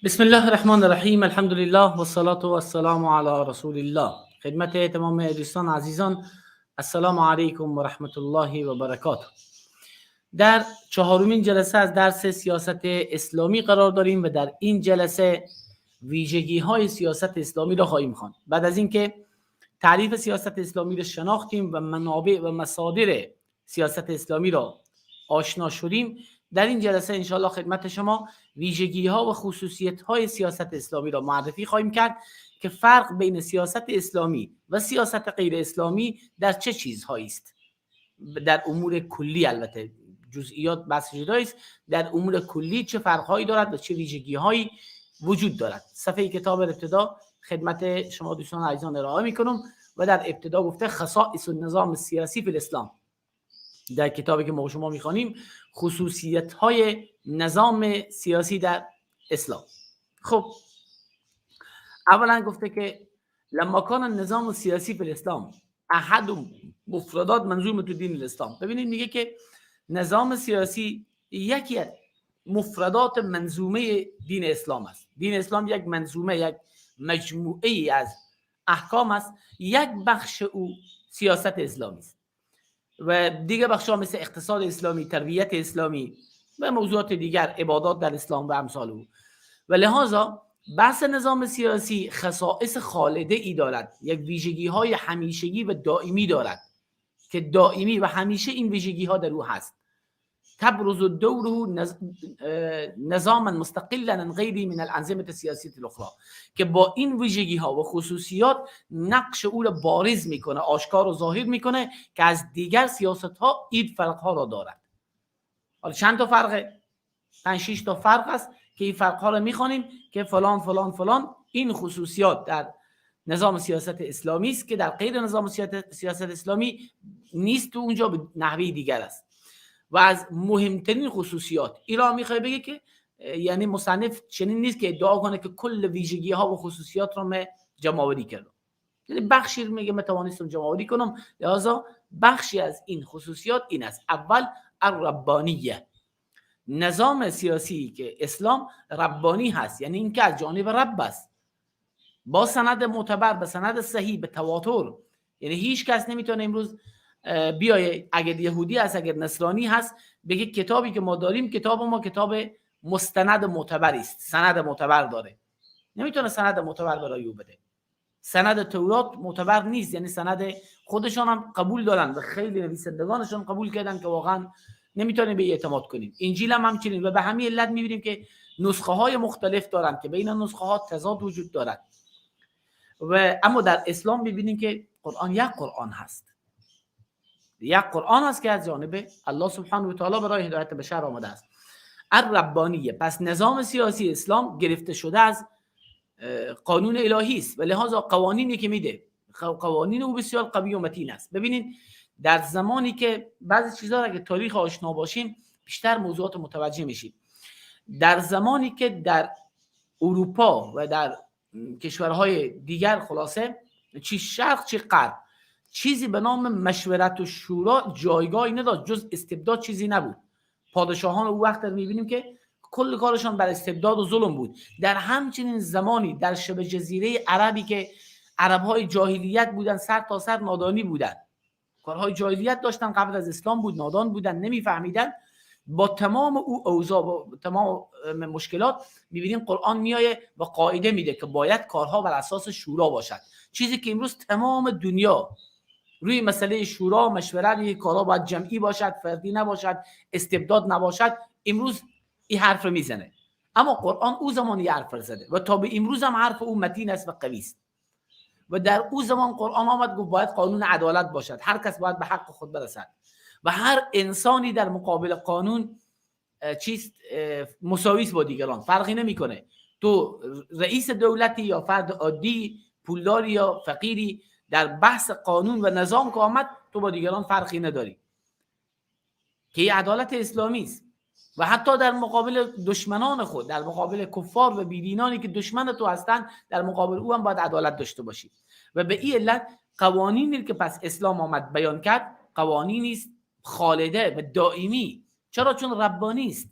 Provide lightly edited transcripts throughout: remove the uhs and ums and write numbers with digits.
بسم الله الرحمن الرحیم. الحمد لله و الصلاة و السلام علی رسول الله. خدمت تمام دوستان عزیزان، السلام علیکم و رحمت الله و برکاته. در چهارمین جلسه از درس سیاست اسلامی قرار داریم و در این جلسه ویژگی های سیاست اسلامی را خواهیم خواند. بعد از اینکه تعریف سیاست اسلامی را شناختیم و منابع و مصادر سیاست اسلامی را آشنا شدیم، در این جلسه انشاءالله خدمت شما ویژگی ها و خصوصیت های سیاست اسلامی را معرفی خواهیم کرد که فرق بین سیاست اسلامی و سیاست غیر اسلامی در چه چیزهایی است. در امور کلی، البته جزئیات بحث جدایی است، در امور کلی چه فرقهایی دارد و چه ویژگی هایی وجود دارد. صفحه کتاب ابتدا خدمت شما دوستان عزیزان ارائه میکنم و در ابتدا گفته خصائص النظام السیاسی فی الاسلام. در کتابی که ما شما میخوانیم خصوصیت های نظام سیاسی در اسلام. خب اولا گفته که لما کان النظام السیاسی فی الاسلام احد مفردات منظومه دین الاسلام. ببینید میگه که نظام سیاسی یکی از مفردات منظومه دین اسلام است. دین اسلام یک منظومه، یک مجموعه ای از احکام است. یک بخش او سیاست اسلامی است و دیگه بخش‌ها مثل اقتصاد اسلامی، تربیت اسلامی و موضوعات دیگر، عبادات در اسلام و امثال او. و لهذا بحث نظام سیاسی خصائص خالده ای دارد، یک ویژگی های همیشگی و دائمی دارد که دائمی و همیشه این ویژگی ها در او هست. تبرز دوره نظاما مستقلا عن غیره من الانظمه السیاسیه الاخرى، که با این ویژگی ها و خصوصیات نقش او را بارز میکنه، آشکار و ظاهر میکنه که از دیگر سیاست ها این فرق ها را دارد. حالا چند تا فرقه؟ 5-6 تا فرق است که این فرق ها را میخوانیم که فلان فلان فلان این خصوصیات در نظام سیاست اسلامی است که در غیر نظام سیاست اسلامی نیست و اونجا به نحوه دیگر است. و از مهمترین خصوصیات ایران میخواد بگه که یعنی مصنف چنین نیست که ادعا کنه که کل ویژگی ها و خصوصیات رو من جمع آوری کردم، یعنی بخشی رو میگه من توانستم جمع آوری کنم، لذا بخشی از این خصوصیات این است. اول الربانیه، نظام سیاسی که اسلام ربانی هست، یعنی اینکه از جانب رب است، با سند معتبر، به سند صحیح، به تواتر. یعنی هیچ کس نمیتونه امروز بیای اگر یهودی هست، اگر نصرانی هست، بگه کتابی که ما داریم کتاب ما کتاب مستند معتبری است، سند معتبر داره. نمیتونه سند معتبر برای او بده. سند تورات معتبر نیست، یعنی سند خودشان هم قبول دارن و خیلی نویسندگانشان قبول کردن که واقعا نمیتونیم به اعتماد کنیم. انجیل هم همچنین و به همین علت میبینیم که نسخه های مختلف دارن که بین نسخه ها تضاد وجود دارد. و اما در اسلام میبینیم که قرآن یک قرآن هست، یک قرآن است که از جانب الله سبحانه و تعالی برای هدایت بشر آمده است. الربانیه، پس نظام سیاسی اسلام گرفته شده از قانون الهی است و لهذا قوانینی که میده، قوانین او بسیار قوی و متین است. ببینید در زمانی که بعضی چیزها اگه تاریخ آشنا باشیم بیشتر موضوعات متوجه میشیم. در زمانی که در اروپا و در کشورهای دیگر، خلاصه چی شرق چی غرب، چیزی به نام مشورت و شورا جایگاهی نداشت، جز استبداد چیزی نبود. پادشاهان او وقت میبینیم که کل کارشان بر استبداد و ظلم بود. در همچنین زمانی در شبه جزیره عربی که عربهای جاهلیت بودن، سر تا سر نادانی بودن، کارهای جاهلیت داشتن، قبل از اسلام بود، نادان بودن، نمیفهمیدن، با تمام او اوضاع، با تمام مشکلات، میبینیم قرآن میایه و قاعده میده که باید کارها بر اساس شورا باشد. چیزی که امروز تمام دنیا روی مسئله شورا، مشورت، کارها باید جمعی باشد، فردی نباشد، استبداد نباشد، امروز این حرف رو میزنه. اما قرآن او زمان یه حرف زده و تا به امروز هم حرف او متین است و قوی است. و در او زمان قرآن آمد گفت باید قانون عدالت باشد، هر کس باید به حق خود برسد و هر انسانی در مقابل قانون چیست مساوی است با دیگران، فرقی نمیکنه تو رئیس دولتی یا فرد عادی، پولداری یا فقیری، در بحث قانون و نظام که آمد تو با دیگران فرقی نداری، که عدالت اسلامی است. و حتی در مقابل دشمنان خود، در مقابل کفار و بیدینانی که دشمن تو هستند، در مقابل او هم باید عدالت داشته باشی. و به این علت قوانینی که پس اسلام آمد بیان کرد قوانینی است خالده و دائمی. چرا؟ چون ربانی است.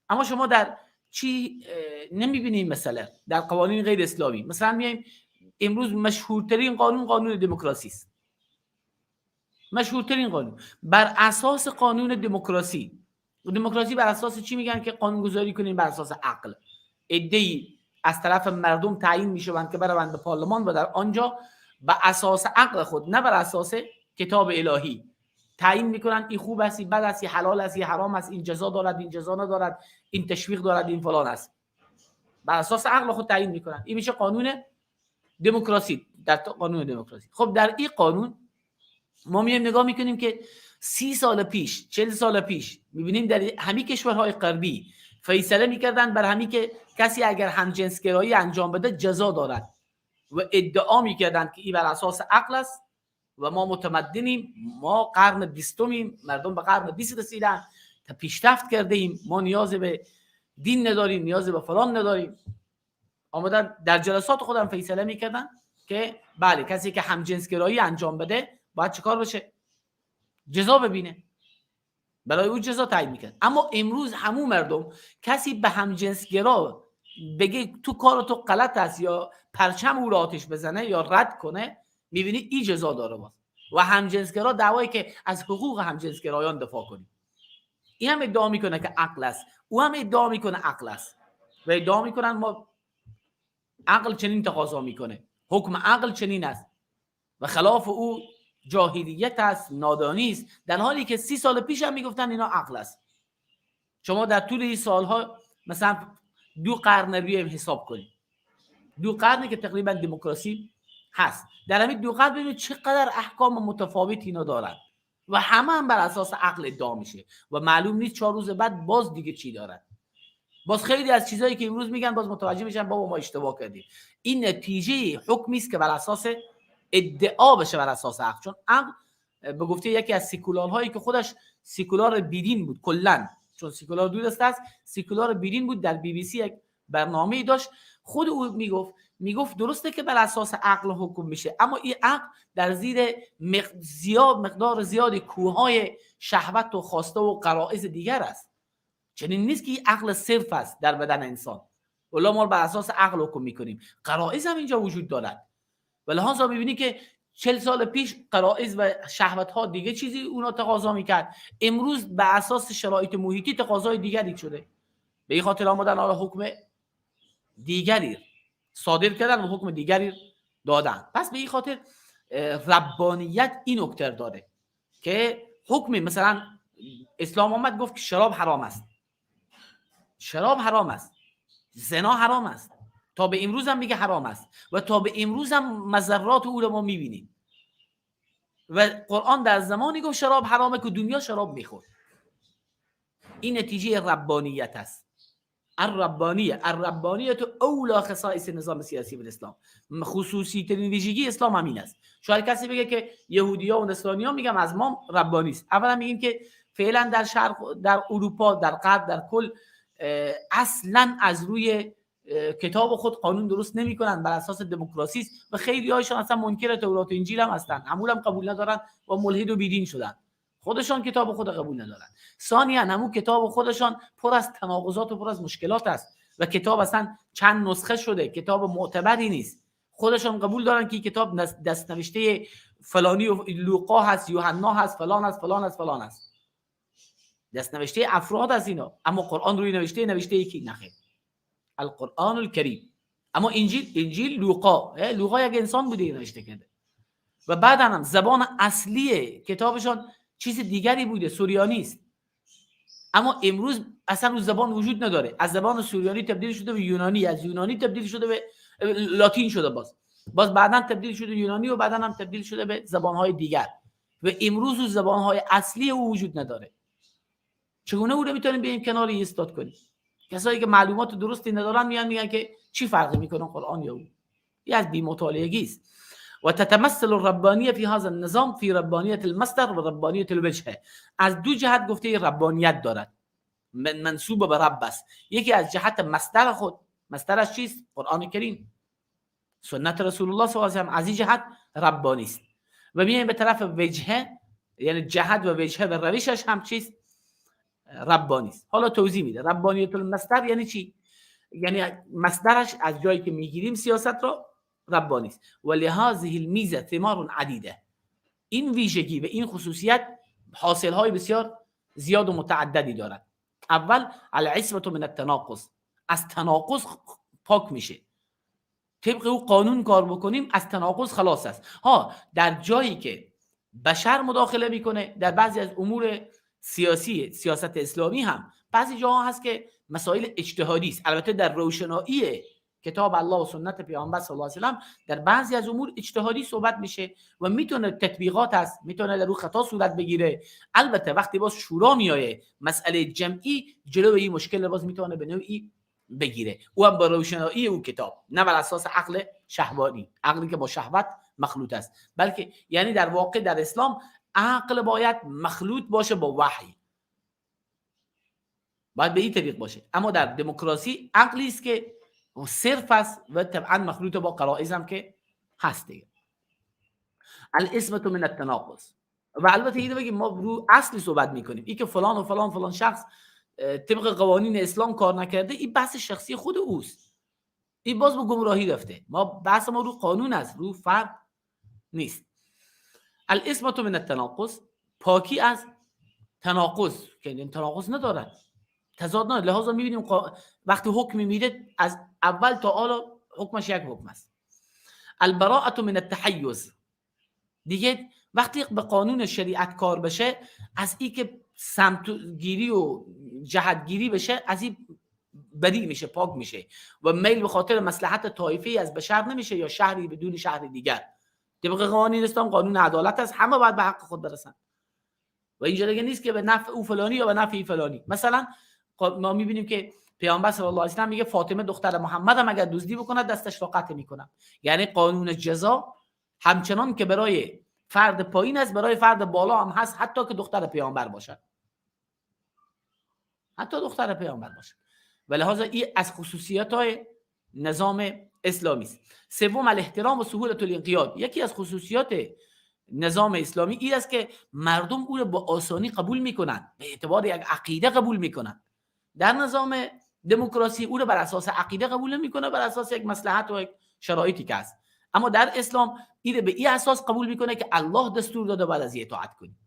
اما شما در چی نمیبینیم مثلا در قوانین غیر اسلامی. مثلا میایم امروز مشهورترین قانون، قانون دموکراسی است. مشهورترین قانون بر اساس قانون دموکراسی. دموکراسی بر اساس چی میگن که قانون گذاری کنیم؟ بر اساس عقل. عده‌ای از طرف مردم تعیین میشوند که بروند به پارلمان و در آنجا به اساس عقل خود، نه بر اساس کتاب الهی، تعیین میکنن این خوب است، این بد است، این حلال است، این حرام است، این جزا دارد، این جزا ندارد، این تشویق دارد، این فلان است. بر اساس عقل خود تعیین میکنن. این میشه قانون دموکراسی. در قانون دموکراسی، خب در این قانون ما میایم نگاه میکنیم که 30 سال پیش، 40 سال پیش میبینیم در همه کشورهای غربی فیصله میکردن بر همین که کسی اگر همجنسگرایی انجام بده جزا دارد و ادعا میکردن که این بر اساس عقل است و ما متمدنیم، ما قرن 20میم، مردم به قرن 20 رسیدن، تا پیشرفت کرده ایم، ما نیاز به دین نداریم، نیاز به فلان نداریم. آمدن در جلسات خودم فیصله میکردن که بله، کسی که همجنسگرایی انجام بده باید چیکار بشه؟ جزا ببینه، برای او جزا تعیین میکرد. اما امروز همون مردم کسی به همجنسگرا بگه تو کار تو غلط است یا پرچم او را آتش بزنه یا رد کنه، میبینی این جزا داره باز. و همجنسگرا دعوایی که از حقوق همجنسگرایان دفاع کنیم، این هم ادعا میکنه که عقل است، او هم ادعا میکنه عقل است و ادعا میکنن ما عقل چنین تقاضا میکنه، حکم عقل چنین است و خلاف او جاهلیت است، نادانی است، در حالی که 30 سال پیش هم میگفتن اینا عقل است. شما در طول این سالها مثلا 2 قرن بیایم حساب کنیم، 2 قرنی که تقریبا دموکراسی هست، در همین 2 قرن ببینید چقدر احکام متفاوت اینا دارن و همه هم بر اساس عقل ادعا میشه و معلوم نیست 4 روز بعد باز دیگه چی دارن. باز خیلی از چیزایی که امروز میگن باز متوجه میشن بابا ما اشتباه کردیم. این نتیجه حکمی است که بر اساس ادعا بشه، بر اساس عقل. چون عقل به گفته یکی از سکولارهایی که خودش سکولار بیدین بود کلا، چون سکولار دو دسته است، سکولار بیدین بود، در BBC یک برنامه‌ای داشت، خود او میگفت درسته که بر اساس عقل حکم میشه، اما این عقل در زیر مقدار زیادی کوههای شهوت و خواسته و غرایز دیگر است. چنین نیست که این عقل صرف است در بدن انسان، ولی ما بر اساس عقل حکم میکنیم، غرایز هم اینجا وجود دارد. و لحاظا میبینی که 40 سال پیش غرایز و شهوت ها دیگه چیزی اونا تقاضا میکرد، امروز به اساس شرایط محیطی تقاضای دیگری شده. به این خاطر آمدن حالا حکم دیگری صادر کردن و حکم دیگری دادن. پس به این خاطر ربانیت این نکته داره که حکم، مثلا اسلام آمد گفت که شراب حرام است، شراب حرام است، زنا حرام است، تا به امروز هم میگه حرام است و تا به امروز هم مضرات او رو ما میبینیم. و قرآن در زمانی گفت شراب حرامه که دنیا شراب میخورد. این نتیجه ربانیت است. الربانیه، الربانیه اولا خصائص نظام سیاسی بالاسلام، خصوصی ترین ویژگی اسلام همین است. شاید کسی بگه که یهودی‌ها و نصرانی‌ها میگم از ما ربانی است. اولا میگیم که فعلا در شرق، در اروپا، در غرب، در کل اصلا از روی کتاب خود قانون درست نمی‌کنن، بر اساس دموکراسی است و خیلی هایشان اصلا منکر تورات و انجیل هم هستن، همون هم قبول ندارن و ملحد و بیدین شدن، خودشان کتاب خود قبول ندارن. ثانیا همون کتاب خودشان پر از تناقضات و پر از مشکلات است و کتاب اصلا چند نسخه شده، کتاب معتبری نیست. خودشان قبول دارن که کتاب دستنوشته فلانی و لوقا هست، یوحنا هست، فلان هست، فلان هست، فلان هست، دستنوشته افراد از اینا. اما قرآن روی نوشته یکی نخیر، القرآن الکریم. اما انجیل لوقا، لوقا یک انسان بوده نوشته کرده و بعد هم زبان اصلی کتابشان چیز دیگری بوده، سوریانی است. اما امروز اصلا اون زبان وجود نداره، از زبان سوریانی تبدیل شده به یونانی، از یونانی تبدیل شده به لاتین شده، باز بعداً تبدیل شده یونانی و بعداً هم تبدیل شده به زبان‌های دیگر و امروز اون زبان‌های اصلی او وجود نداره. چگونه او رو میتونیم بیایم کنار ایستاد کنیم؟ کسایی که معلومات درستی ندارن میان میگن که چی فرقی میکنه قرآن یا او؟ این از بی‌مطالعگی است. و تتمثل الربانیه فی هذا النظام فی ربانیت المصدر و ربانیت الوجه. از دو جهت گفته ربانیت دارد، منسوب به رب است. یکی از جهت مصدر خود، مصدرش چیست؟ قرآن کریم، سنت رسول الله صلی الله علیه و آله، از این جهت ربانی است. و میایم به طرف وجهه، یعنی جهت و وجهه و روشش هم چیست؟ ربانی است. حالا توضیح میده ربانیت المصدر یعنی چی؟ یعنی مصدرش از جایی که میگیریم سیاست را ربانی است. و لهذه المیزه ثمار عدیده، این ویژگی و این خصوصیت حاصل های بسیار زیاد و متعددی دارد. اول العصمت من التناقض، از تناقض پاک میشه. طبق او قانون کار بکنیم از تناقض خلاص است. ها، در جایی که بشر مداخله میکنه در بعضی از امور سیاسی، سیاست اسلامی هم بعضی جاها هست که مسائل اجتهادی است. البته در روشنایی کتاب الله و سنت پیامبر صلی الله علیه و سلم در بعضی از امور اجتهادی صحبت میشه و میتونه تطبیقات هست، میتونه در رو خطا صورت بگیره. البته وقتی باز شورا میایه مسئله جمعی، جلوی این مشکل باز میتونه به نوعی بگیره، او هم با روشنایی او کتاب، نه بر اساس عقل شهوانی، عقلی که با شهوت مخلوط است، بلکه یعنی در واقع در اسلام عقل باید مخلوط باشه با وحی، باید به این طریق باشه. اما در دموکراسی عقلی است که صرف است و طبعا مخلوط با غرایز هم که هست دیگه. العصمت من التناقض. و البته اینو بگیم ما رو اصلی صحبت میکنیم، این که فلان و فلان فلان شخص طبق قوانین اسلام کار نکرده، این بحث شخصی خود اوست، این باز به گمراهی رفته. ما بحث ما رو قانون است، رو فرد نیست. العصمت من التناقض، پاکی از تناقض، که این تناقض ندارد، تضاد ندارد. لحاظا میبینیم وقتی حکمی میده از اول تا حالا حکمش یک حکم است. البراءة من التحیز، دیگه وقتی به قانون شریعت کار بشه، از این که سمتگیری و جهتگیری بشه، از این بری میشه، پاک میشه و میل به خاطر مصلحت طایفه‌ای از بشر نمیشه یا شهری بدون شهر دیگر. طبق قوانین اسلام قانون عدالت است، همه باید به حق خود برسن و اینجا دیگه نیست که به نفع او فلانی یا به نفع این فلانی. مثلا ما میبینیم که پیامبر صلی الله علیه و سلم میگه فاطمه دختر محمد هم اگر دزدی بکند دستش را قطع میکنم. یعنی قانون جزا همچنان که برای فرد پایین است، برای فرد بالا هم هست، حتی که دختر پیامبر باشد، حتی دختر پیامبر باشد. و لحاظا این از خصوصیات نظام اسلامی است. سوم الاحترام و سهولت الانقیاد، یکی از خصوصیات نظام اسلامی این است که مردم او را با آسانی قبول میکنند، به اعتبار یک عقیده قبول میکنند. در نظام دموکراسی او را بر اساس عقیده قبول نمیکنه، بر اساس یک مصلحت و یک شرایطی که است. اما در اسلام این به این اساس قبول میکنه که الله دستور داده باید از اطاعت کنیم.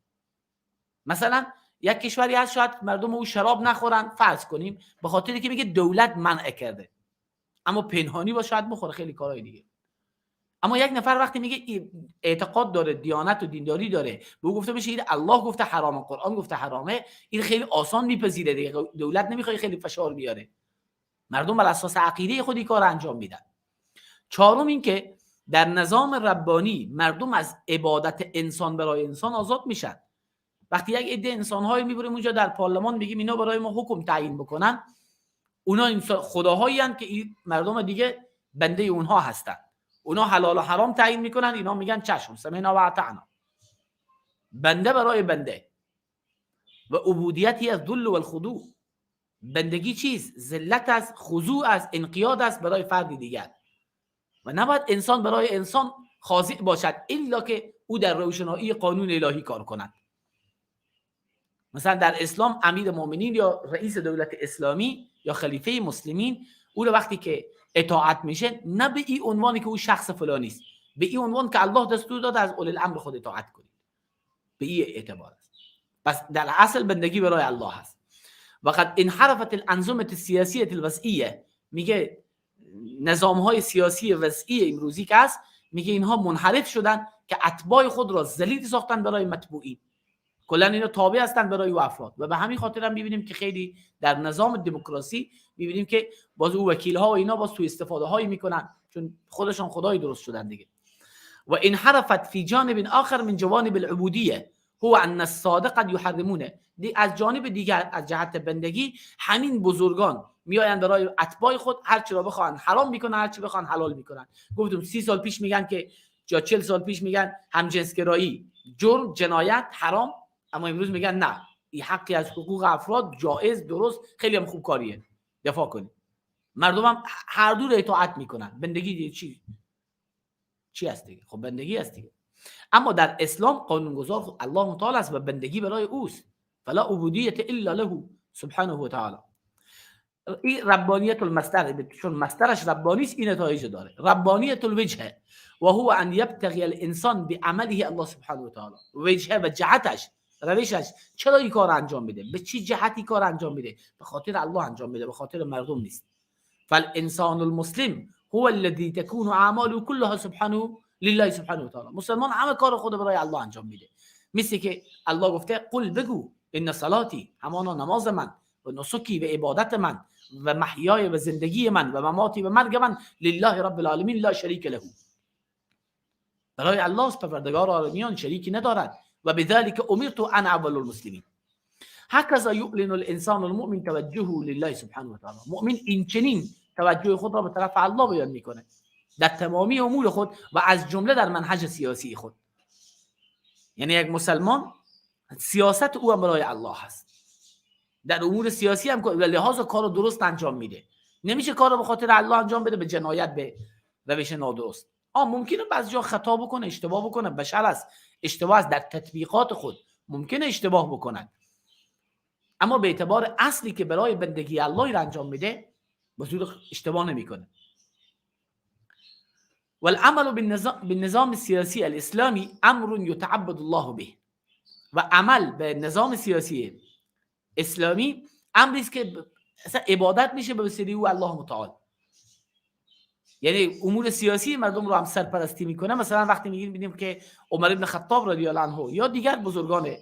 مثلا یک کشوری هست شاید مردم او شراب نخورن، فرض کنیم، به خاطری که میگه دولت منع کرده، اما پنهانی با شاید بخوره، خیلی کارهای دیگه. اما یک نفر وقتی میگه اعتقاد داره، دیانت و دینداری داره، به او گفته بشه این الله گفته حرامه، قرآن گفته حرامه، این خیلی آسان میپذیره دیگه. دولت نمیخواد خیلی فشار بیاره، مردم بر اساس عقیده خودی کار انجام میدن. چهارم این که در نظام ربانی مردم از عبادت انسان برای انسان آزاد میشن. وقتی یک عده انسان‌های میبریم اونجا در پارلمان میگیم اینا برای ما حکم تعیین بکنن، اونا انسان خداهایی هستند که این مردم دیگه بنده اونها هستن، اونا حلال و حرام تعیین میکنن، اینا میگن چشم سمعنا و اطعنا، بنده برای بنده. و عبودیتی از ذل و الخضوع، بندگی چیز ذلت است، خضوع است، انقیاد است برای فرد دیگر. و نباید انسان برای انسان خاضع باشد الا که او در روشنایی قانون الهی کار کند. مثلا در اسلام امیر مؤمنین یا رئیس دولت اسلامی یا خلیفه مسلمین، او رو وقتی که اطاعت میشه نه به این عنوانی که او شخص فلانی است، به این عنوان که الله دستور داده از اولی الامر خود اطاعت کنید، به این اعتبار است. پس در اصل بندگی برای الله است. وقد انحرفت الانظمه السیاسیه الوضعیه، میگه نظام های سیاسی وضعی امروزی که است، میگه اینها منحرف شدن که اتباع خود را ذلیل ساختن برای متبوعین، کلا اینا تابع هستن برای او افراد. و به همین خاطر هم میبینیم که خیلی در نظام دموکراسی میبینیم که باز او وکیل ها و اینا باز سوء استفاده هایی میکنن، چون خودشان خدای درست شدن دیگه. و انحرفت فی جانب آخر من جوانب العبودیه هو ان الصادق قد یحرمونه، از جانب دیگر از جهت بندگی همین بزرگان میآیند برای اتباع خود هر چی را بخوان حرام میکنن، هر چی بخوان حلال میکنن. گفتم 30 سال پیش میگن که یا 40 سال پیش میگن همجنسگرایی جرم، جنایت، حرام، اما امروز میگن نه، این حقی از حقوق افراد، جایز، درست، خیلی هم خوب کاریه، دفاع کنید. مردم هم هر دو رو اطاعت میکنن. بندگی دیگه چی هست دیگه؟ خب بندگی هست دیگه. اما در اسلام قانونگذار الله تعالی است و بندگی برای اوست، فلا عبودیت الا له سبحانه و تعالی. این ربانیت المصدر، چون مصدرش ربانی است این نتایج داره. ربانیت الوجه و هو ان یبتغی الانسان بعمله الله سبحانه و تعالی. وجهه و جهتش، روشش، چرا این کار انجام میده، به چه جهتی کار انجام میده؟ به خاطر الله انجام میده، به خاطر مردم نیست. فالانسان المسلم هو الذي تكون اعماله كلها سبحانه لله سبحانه و تعالی. مسلمان همه کار خود برای الله انجام میده، مثل که الله گفته قل، بگو، ان صلاتی، همانا نماز من، و نسکی، و عبادت من، و محیای، و زندگی من، و مماتی، و مرگ من، لله رب العالمین لا شریک له، برای الله است، پروردگار عالمیان، شریکی ندارد. و بذلك امرت انا اول المسلمین. هكذا يعلن الانسان المؤمن توجهه لله سبحانه و تعالی. مؤمن این چنین توجه خود را به طرف الله بیان میکنه در تمامی امور خود و از جمله در منهج سیاسی خود. یعنی یک مسلمان سیاست او هم برای الله هست، در امور سیاسی هم و لحاظ کار رو درست انجام میده. نمیشه کار رو به خاطر الله انجام بده به جنایت، به روش نادرست. ممکنه بعضی جا خطا بکنه، اشتباه بکنه، بشر است، اشتباه است، در تطبیقات خود ممکنه اشتباه بکند، اما به اعتبار اصلی که برای بندگی الله را انجام میده به اشتباه نمیکنه. والعمل بالنظام السیاسی الاسلامی امر یتعبد الله به. و عمل به نظام سیاسی اسلامی امری است که اصلا عبادت میشه به وسیله او الله متعال. یعنی امور سیاسی مردم رو هم سرپرستی میکنه. مثلا وقتی میگیم ببینیم که عمر بن خطاب رضی الله عنه یا دیگر بزرگان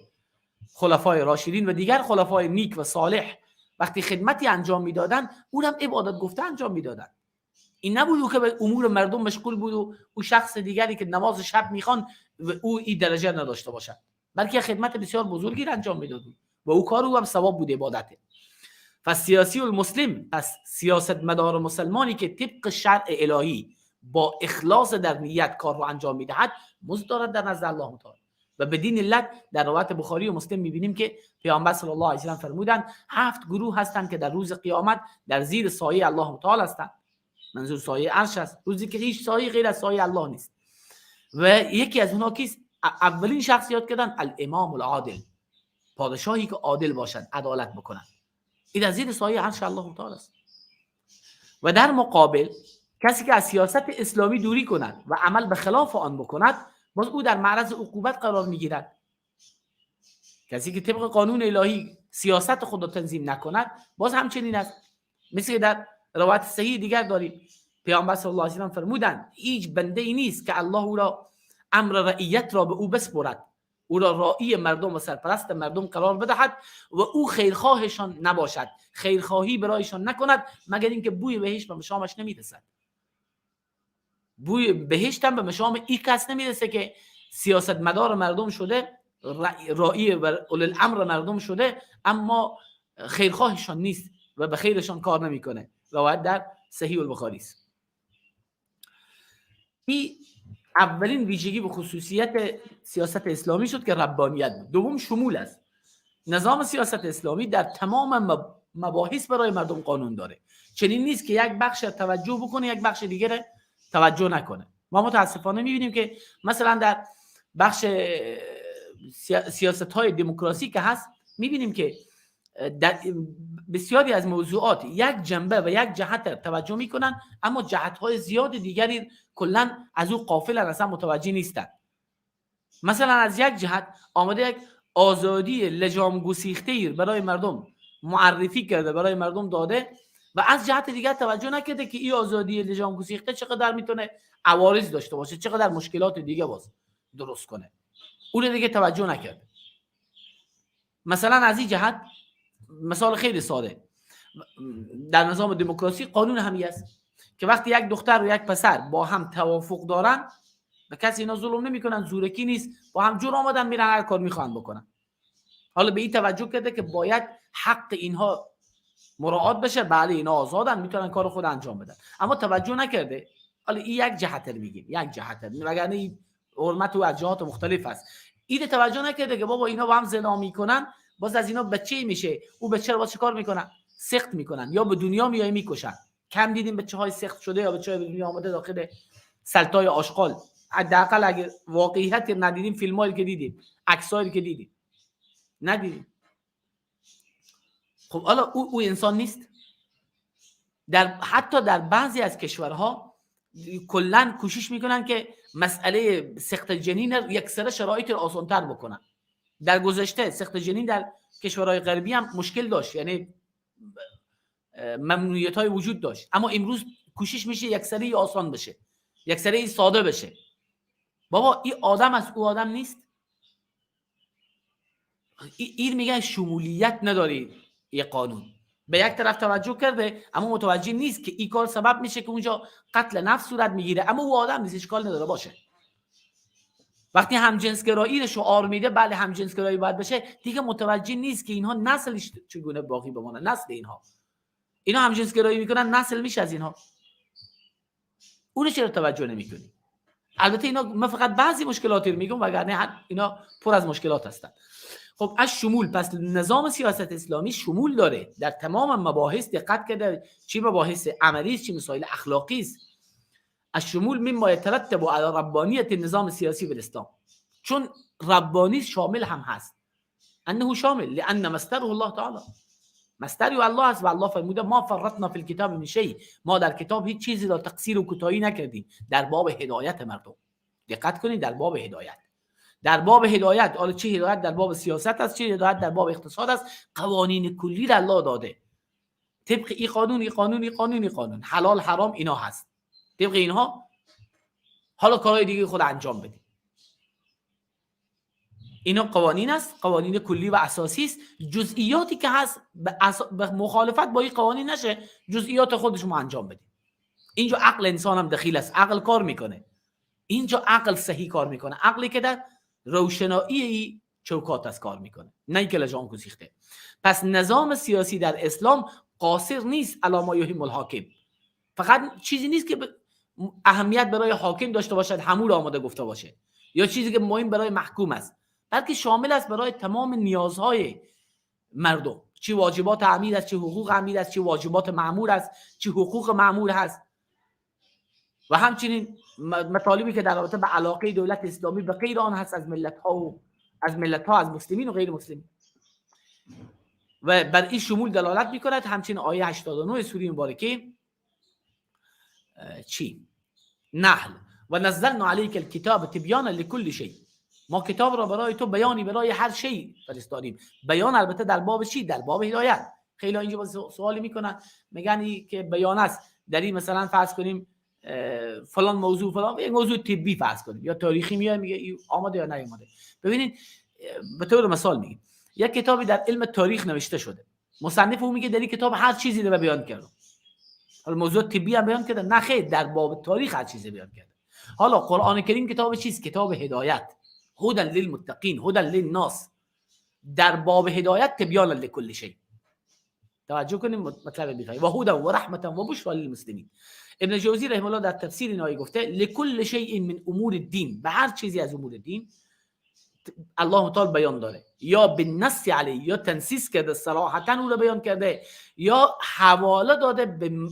خلفای راشدین و دیگر خلفای نیک و صالح وقتی خدمتی انجام میدادن، اون هم عبادت گفته انجام میدادن. این نبود او که به امور مردم مشغول بود و او شخص دیگری که نماز شب میخوان و او این درجه نداشته باشد، بلکه خدمت بسیار بزرگی را انجام میداد و او کار او هم ثواب بود، عبادته. فسیاسی المسلم، پس سیاست مدار مسلمانی که طبق شرع الهی با اخلاص در نیت کار رو انجام میدهد مزد دارد در نزد الله متعال. و بدین علت در روایت بخاری و مسلم میبینیم که پیامبر صلی الله علیه و سلم فرمودند 7 گروه هستند که در روز قیامت در زیر سایه الله متعال هستند. منظور سایه عرش است، روزی که هیچ سایه غیر از سایه الله نیست. و یکی از اونها کیست؟ اولین شخص یاد کردن الامام العادل، پادشاهی که عادل باشد، عدالت بکند. این در زیر سایه عرش الله متعال است. و در مقابل کسی که از سیاست اسلامی دوری کند و عمل به خلاف آن بکند، باز او در معرض عقوبت قرار میگیرد. کسی که طبق قانون الهی سیاست خود را تنظیم نکند باز همچنین است. مثل که در روایت صحیح دیگر داریم پیامبر صلی الله علیه و سلم فرمودند هیچ بنده ای نیست که الله او را امر رعیت را به او بسپرد، او را راعی مردم و سرپرست مردم قرار بدهد و او خیرخواهشان نباشد، خیرخواهی برایشان نکند، مگر اینکه بوی بهشت به مشامش نمیرسد. بوی بهشت هم به مشام این کس نمیرسه که سیاستمدار مردم شده، راعی و اولی الامر مردم شده، اما خیرخواهشان نیست و به خیرشان کار نمیکنه. روایت در صحیح البخاری است. این اولین ویژگی و خصوصیت سیاست اسلامی شد که ربانیت بود. دوم شمول است. نظام سیاست اسلامی در تمام مباحث برای مردم قانون داره. چنین نیست که یک بخش توجه بکنه یک بخش دیگه توجه نکنه. ما متاسفانه میبینیم که مثلا در بخش سیاست های دموکراسی که هست میبینیم که در بسیاری از موضوعات یک جنبه و یک جهت توجه میکنن، اما جهت های زیاد دیگری کلا از او غافلن، اصلا متوجه نیستن. مثلا از یک جهت آمده یک آزادی لجام گسیخته برای مردم معرفی کرده، برای مردم داده و از جهت دیگر توجه نکرده که این آزادی لجام گسیخته چقدر میتونه عوارض داشته باشه، چقدر مشکلات دیگه باز درست کنه. اون دیگه توجه نکرده. مثلا از این جهت مثال خیلی ساده در نظام دموکراسی قانون همی است که وقتی یک دختر و یک پسر با هم توافق دارن، به کسی اینا ظلم نمیکنن، زورکی نیست، با هم جور آمدن میرن هر کار میخوان بکنن. حالا به این توجه کرده که باید حق اینها مراعات بشه، بله اینا آزادن میتونن کار خود انجام بدن، اما توجه نکرده. حالا این یک جهت رو میگیم، یک جهت، وگرنه این حرمت و از جهات مختلف است. این توجه نکرده که بابا اینا با هم زنا میکنن، باز از اینا بچه میشه، او بچه رو باز چیکار میکنن؟ سخت میکنن یا به دنیا میای میکشن. کم دیدیم بچه‌های سخت شده یا بچه‌های به دنیا آمده داخل سلطای آشغال. حداقل اگه واقعیت ندیدیم، فیلمایی که دیدیم، عکسایی که دیدیم، ندیدیم. خب حالا او انسان نیست. در حتی در بعضی از کشورها کلا کوشش میکنن که مسئله سقط جنین یکسره شرایط رو آسان‌تر بکنن. در گذشته سقط جنین در کشورهای غربی هم مشکل داشت، یعنی ممنوعیت‌های وجود داشت، اما امروز کوشش میشه یکسره آسان بشه، یکسره ساده بشه. بابا این آدم از او آدم نیست. این میگن شمولیت نداری یه قانون. به یک طرف توجه کرده اما متوجه نیست که این کار سبب میشه که اونجا قتل نفس صورت میگیره، اما او آدم نیست، اشکال نداره باشه. وقتی همجنسگرایی رو شعار میده، بله همجنسگرایی باید بشه، دیگه متوجه نیست که اینها نسلش چگونه باقی بمانه. نسل اینها، اینا همجنسگرایی میکنن، نسل میشه از اینها. اونو چرا توجه نمیکنی؟ البته اینا من فقط بعضی مشکلاتی رو میگم، وگرنه اینا پر از مشکلات هستن. خب از شمول، پس نظام سیاست اسلامی شمول داره در تمام مباحث، دقت کرده چی مباحث عملی است چی مسائل اخلاقی است. از شمول مما یترتب علی ربانیت نظام سیاسی بالاسلام، چون ربانی شامل هم هست، انه شامل لان مصدره الله تعالی، مصدر الله است و الله فرموده ما فرطنا فی الکتاب من شیء، ما در کتاب هیچ چیزی را تقصیر و کوتاهی نکردیم در باب هدایت مردم. دقت کنید، در باب هدایت، در باب هدایت، حالا چه هدایت در باب سیاست است، چه هدایت در باب اقتصاد است، قوانین کلی را الله داده. طبق این قانون، این قانون، این قانون، این قانون، حلال حرام اینا هست، طبق اینها حالا کارهای دیگه خود انجام بدیم. اینا قوانین است، قوانین کلی و اساسی است. جزئیاتی که هست به مخالفت با این قوانین نشه، جزئیات خودش ما انجام بدیم. اینجا عقل انسان هم دخیل است، عقل کار میکنه. اینجا عقل صحیح کار میکنه، عقلی که در روشنایی ای چوکات از کار میکنه، نه اینکه لجام گسیخته. پس نظام سیاسی در اسلام قاصر نیست علی ما یهم الحاکم، فقط چیزی نیست که اهمیت برای حاکم داشته باشد، همون آماده گفته باشه، یا چیزی که مهم برای محکوم است، بلکه شامل است برای تمام نیازهای مردم، چی واجبات امیر است، چی حقوق امیر است، چی واجبات مأمور است، چی حقوق مأمور هست، و همچنین مطالبی که در رابطه به علاقه دولت اسلامی به غیر آن هست از ملت‌ها و از ملت‌ها، از مسلمین و غیر مسلمین، و بر این شمول دلالت می‌کند. همچنین آیه 89 سوره مبارکه چی؟ نحل، و نزلنا علیک الکتاب تبیانا لکل شیء، ما کتاب را برای تو بیانی برای هر شیء فرستادیم. بیان البته در باب چی؟ در باب هدایت. خیلی اینجا سوالی میکنن، میگن این که بیان است در این مثلا فرض کنیم فلان موضوع، فلان یک موضوع طبی فرض کنیم یا تاریخی، میاد میگه آماده یا نیامده. ببینید به طور مثال میگیم یک کتابی در علم تاریخ نوشته شده، مصنف او میگه در این کتاب هر چیزی رو بیان کردم، حالا موضوع طبی هم بیان کرده، نه خیر، در باب تاریخ هر چیزی بیان کرده. حالا قرآن کریم کتاب چیست؟ کتاب هدایت، هدى للمتقین، هدى للناس، در باب هدایت تبیان لکل شیء. توجه کنیم مطلب بیفهمید، و هدى و رحمت و بشری للمسلمین. ابن جوزی رحمه الله در تفسیر این آیه گفته لکل شیء من امور الدین، به هر چیزی از امور دین الله تعالی بیان داره، یا به نص علی، یا تنصیص کرده صراحتا او رو بیان کرده، یا حواله داده به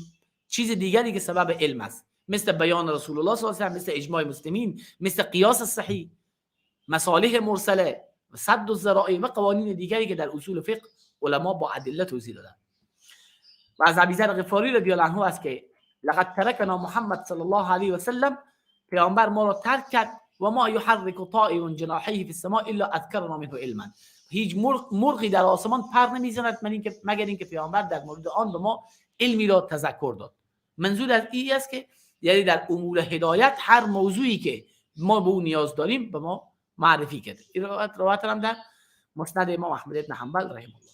چیز دیگری که سبب علم است، مثل بیان رسول الله صلی الله علیه و سلم، مثل اجماع مسلمین، مثل قیاس صحیح، مصالح مرسله، سد الذرائع و قوانین دیگری که در اصول فقه علما با ادله توضیح دادن. و از ابی ذر غفاری رضی الله عنه است که لقد ترکنا محمد صلی الله علیه و سلم، پیامبر ما را ترک کرد، و ما یحرک طائر جناحیه فی السماء الا اذکرنا منه علما، هیچ مرغی در آسمان پر نمیزند مگر اینکه پیامبر در مورد آن به ما علمی را تذکر داد. منظور از این است که یعنی در امور هدایت هر موضوعی که ما به اون نیاز داریم به ما معرفی کرده. این روایت هم در مسند امام احمد بن حنبل رحمه الله.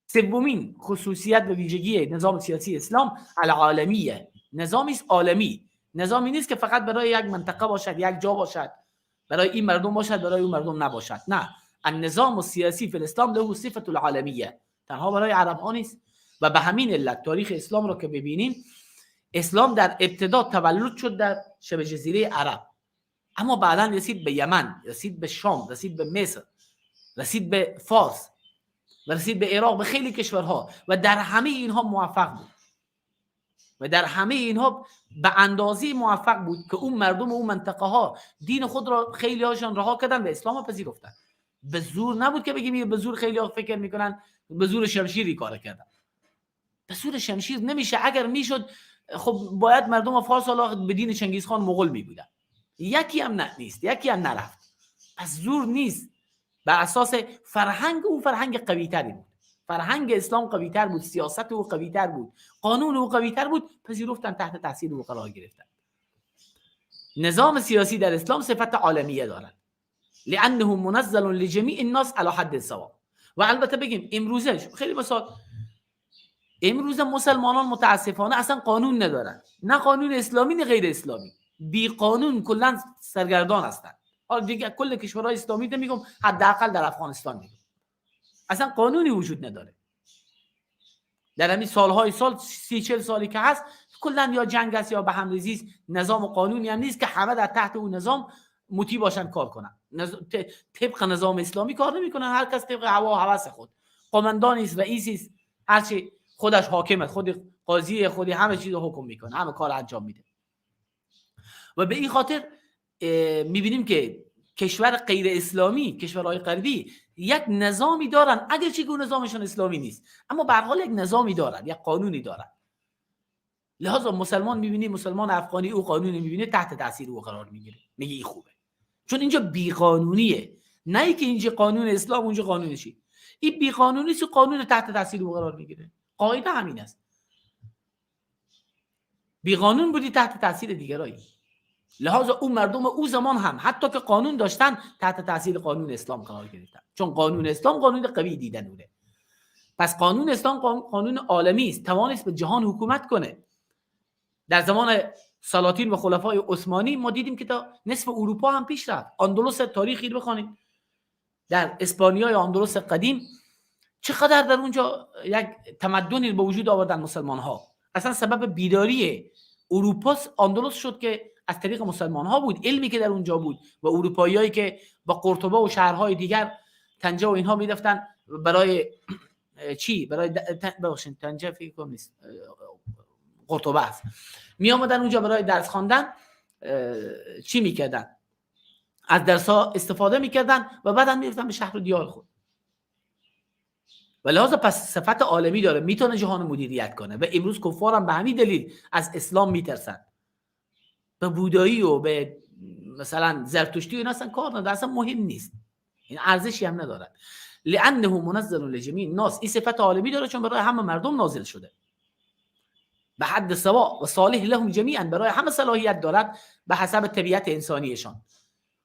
سومین خصوصیت و ویژگی نظام سیاسی اسلام العالمیه، نظامی است عالمی، نظامی نیست که فقط برای یک منطقه باشد، یک جا باشد، برای این مردم باشد، برای اون مردم نباشد. نه، النظام السیاسی فی الاسلام له صفت العالمیه، تنها برای عرب ها نیست. و به همین علت تاریخ اسلام را که ببینیم، اسلام در ابتدا تولد شد در شبه جزیره عرب، اما بعدا رسید به یمن، رسید به شام، رسید به مصر، رسید به فارس و رسید به عراق، به خیلی کشورها، و در همه اینها موفق بود و در همه اینها به اندازه موفق بود که اون مردم و اون منطقه ها دین خود را خیلی هاشان رها کردن و اسلام را پذیرفتن. به زور نبود که بگیم به زور، خیلی ها فکر میکنن به زور شمشیری کار کردن. به زور شمشیر نمیشه. اگر میشد خب باید مردم فارس حالا به دین چنگیزخان مغول می بودن. یکی هم نه نیست، یکی هم نرفت. پس زور نیست. بر اساس فرهنگ او، فرهنگ قوی تری بود، فرهنگ اسلام قوی تر بود، سیاست او قوی تر بود، قانون او قوی تر بود، پذیرفتن، تحت تاثیر او قرار گرفتن. نظام سیاسی در اسلام صفت عالمیه دارد، لانه منزل لجمیع الناس علی حد سوا. و البته بگیم امروزه خیلی مثال، امروز مسلمانان متاسفانه اصلا قانون ندارن، نه قانون اسلامی نه غیر اسلامی، بی قانون کلا سرگردان هستن. حالا دیگه کل کشورهای اسلامی میگم، حداقل در افغانستان میگم اصلا قانونی وجود نداره. در همین سالهای سال، 30-40 سالی که هست، کلا یا جنگ است یا به هم ریزی است. نظام و قانونی هم نیست که همه در تحت اون نظام مطیع باشن کار کنن. طبق نظام اسلامی کار نمیکنن، هر کس طبق هوا و هوس خود، قماندانی است، رئیسی است، هرچی خودش حاکمه، خود قاضی، خودی همه چیز رو حکم میکنه، همه کار انجام میده. و به این خاطر میبینیم که کشور غیر اسلامی، کشورهای غربی یک نظامی دارن، اگرچه که نظامشون اسلامی نیست، اما به هر حال یک نظامی دارن، یک قانونی دارن. لذا مسلمان میبینی، مسلمان افغانی او قانونی میبینه، تحت تاثیر او قرار میگیره، میگه این خوبه، چون اینجا بیقانونیه. نه اینکه اینجا قانون اسلام اونجا قانون چی، این بیقانونی است، قانون تحت تاثیر او قرار میگیره. قاعده همین است، بیقانون بودی تحت تاثیر دیگرایی. لحاظ اون مردم او زمان هم حتی که قانون داشتن تحت تاثیر قانون اسلام قرار گرفتن، چون قانون اسلام قانون قوی دیدن اونه. پس قانون اسلام قانون عالمی است، توانست به جهان حکومت کنه. در زمان سلاطین و خلفای عثمانی ما دیدیم که تا نصف اروپا هم پیش رفت. اندلس تاریخی رو بخوانید، در اسپانیای اندلس قدیم چقدر در اونجا یک تمدنی به وجود آوردن مسلمان ها. اصلا سبب بیداری اروپا اندلس شد که از طریق مسلمان ها بود، علمی که در اونجا بود و اروپاییایی که با قرطبه و شهرهای دیگر طنجه و اینها میرفتن برای چی؟ برای ببخشید طنجه فکر کنم نیست، قرطبه است. می آمدن اونجا برای درس خواندن، چی میکردن؟ از درس ها استفاده میکردن و بعدا میرفتن به شهر و دیار خود. و لحاظ پس صفت عالمی داره، میتونه جهان مدیریت کنه. و امروز کفار هم به همین دلیل از اسلام میترسن، به بودایی و به مثلا زرتشتی و اینا اصلا کار نداره، اصلا مهم نیست، این ارزشی هم نداره. لانه منزل لجمیع الناس، این صفت عالمی داره چون برای همه مردم نازل شده به حد سوا و صالح لهم جمیعا، برای همه صلاحیت دارد به حسب طبیعت انسانیشان،